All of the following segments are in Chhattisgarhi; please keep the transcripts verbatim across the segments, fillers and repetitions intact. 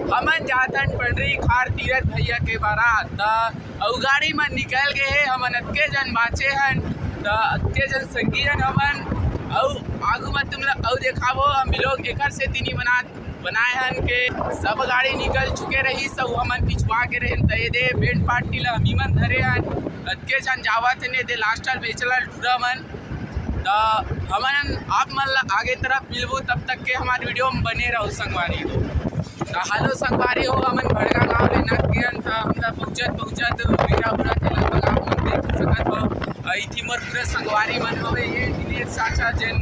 हमन जात हन पंडरी खार तीरथ भैया के बारात, त अउ गाड़ी मन निकल गे हे, हमन अतके जन बाँचे हन, त अतके जन संगी हन हमन। अउ आगू म तुमला अउ देखाबो, हम vlog एकर सेती नी बनात, बनाए हन के सब गाड़ी निकल चुके रहिस, अउ हमन पिछुआ के रहेन, त ये दे band party ला हमी मन धरे हन। अतके झन जावत हन, ये दे last वाला बेचला टूरा मन। त हमन आप मन ला आगे तरफ मिलबो, तब तक के हमार video म बने रहो संगवारी हो। त hello संगवारी हो, हमन भड़गा गांव ले नक गेन, त हमला पहुंचत पहुंचत बेरा बुरा के लगभग आप मन देख सकत हो। अ, इति मोर पूरा संगवारी मन हवे, ये दिनेश चाचा जेन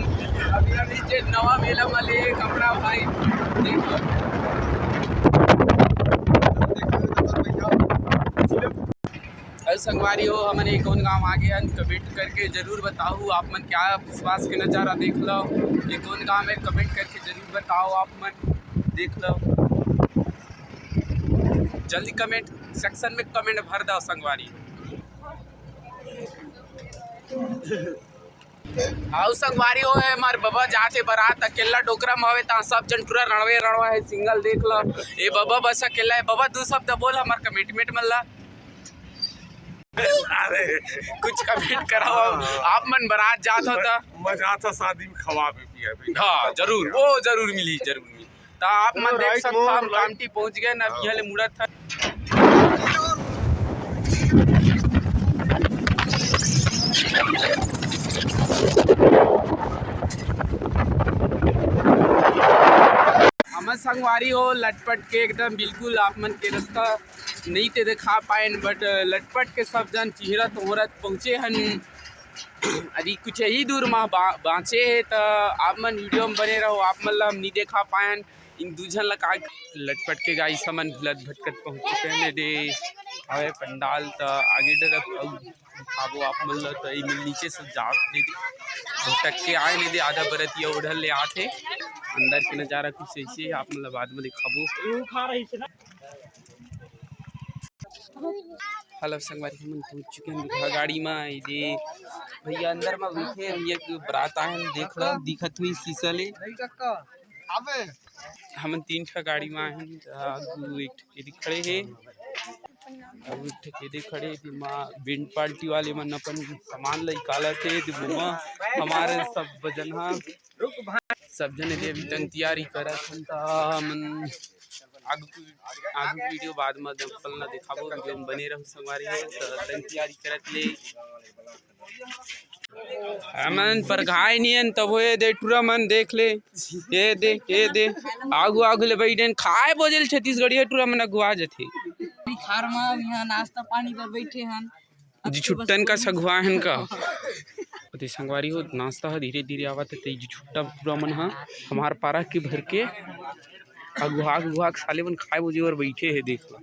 अभी अभी जे नवा मेला म ले कपड़ा भाई देखो। अउ संगवारी हो, हमन ये कौन गांव आ गे हन, comment करके जरूर बताओ। आप मन क्या विश्वास के नजारा देख लो, ये कौन गांव है, comment करके जरूर बताओ। आप मन देख लो, जल्दी comment section में comment भर दो संगवारी। अउ संगवारी हो, हमर बबा जात हे बारात, अकेला डोकरा म हवे, ता सब जन टूरा रणवे रणवा हे, single देख ल। ए बबा बस अकेला हे। बबा, दू शब्द बोल हमर comment, comment मन ला। अरे, कुछ comment कराओ, आप मन बारात जात हो त। मजा आता शादी में खवाबे पियाबे। हाँ, जरूर, वो जरूर मिली, जरूर मिली। त आप मन देख सकत हो, हम कामटी पहुंच गे, अब इहाँ ले मुड़त हन। हमर संगवारी हो, लटपट के एकदम बिल्कुल आप मन के रास्ता नइ ते देखा पाएन, but लटपट के सब जन चिहरत होरत पहुंचे हन। अभी कुछ ही दूर मा बा-, बाँचे हे, त आप मन video म बने रहो। आप मन ला हम नइ देखा पाएन, इन दू झन ला का। लटपट के guys हमन भुलत भटकत पहुँच चुके हन। ये दे हवे पंडाल, त आगे डरब अउ दिखाबो आप मन ला। त ये मन नीचे से जात हे, भटक के आए हे, ये दे आधा बरतिया ओढ़ल ले आत हे। अंदर के नजारा कुछ ऐसे हे, आप मन ला बाद में दिखाबो। Hello संगवारी, हमन पहुंच चुके हन दूसरा गाड़ी मा। ये दे भैया अंदर मा बैठे हे, एक बारात आए हन, देख लो, दिखत हुई शीशा ले। हमन तीन ठा गाड़ी मा आए हन, आगू एक ठा केदी खड़े हे, आगू एक ठा केदी खड़े हे, तेमा band party वाले मन अपन सामान ला निकालत हे, तेमा हमारे सब जन हा सब जने दे अभी तंग तैयारी करत हन, त हमन आगू के, आगू के video बाद म जब पलना दिखाबो, video म बने रहू संगवारी हो। त तंग तैयारी करत ले हमन परघाय नियन, तभो ये दे टूरा मन देख ले, ये दे, ये दे, आगू आगू ले बइठे हन, खाय बोजे ल छत्तीसगढ़िया टूरा मन अगुवा जथे। खार म इहाँ नाश्ता पानी बर बइठे हन। जी छुट्टन का सगुआ हन का। ओते संगवारी हो, नाश्ता ह धीरे-धीरे आवत हे, तेजी छुट्टा पूरा मन ह हमार पारा के भर के अगुहा-अगुहा के साले मन खाए बोजे बर बइठे हे, देख ला।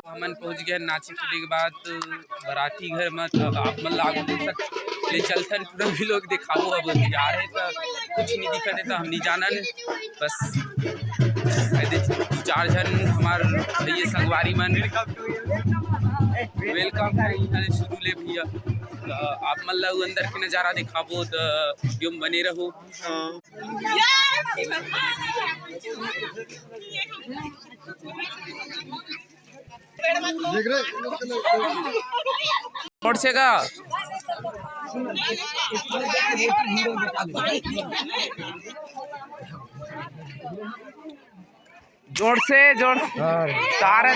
हमन पहुंच गए नाचे कूदे के बाद बराती घर में, तो आप मन ला आगू देख सक-, ले चलथन, पूरा भी लोग दिखाबो। अब जा रहे तो कुछ नहीं दिखत हे, तो हम नहीं जानन। बस ये दे दू चार झन हमार भैया संगवारी मन, welcome to you। Welcome to you। शुरू ले भैया, तो आप मन ला अंदर के नजारा दिखाबो, तो video में बने रहो। जोर से गा। जोर से, जोर से। तारे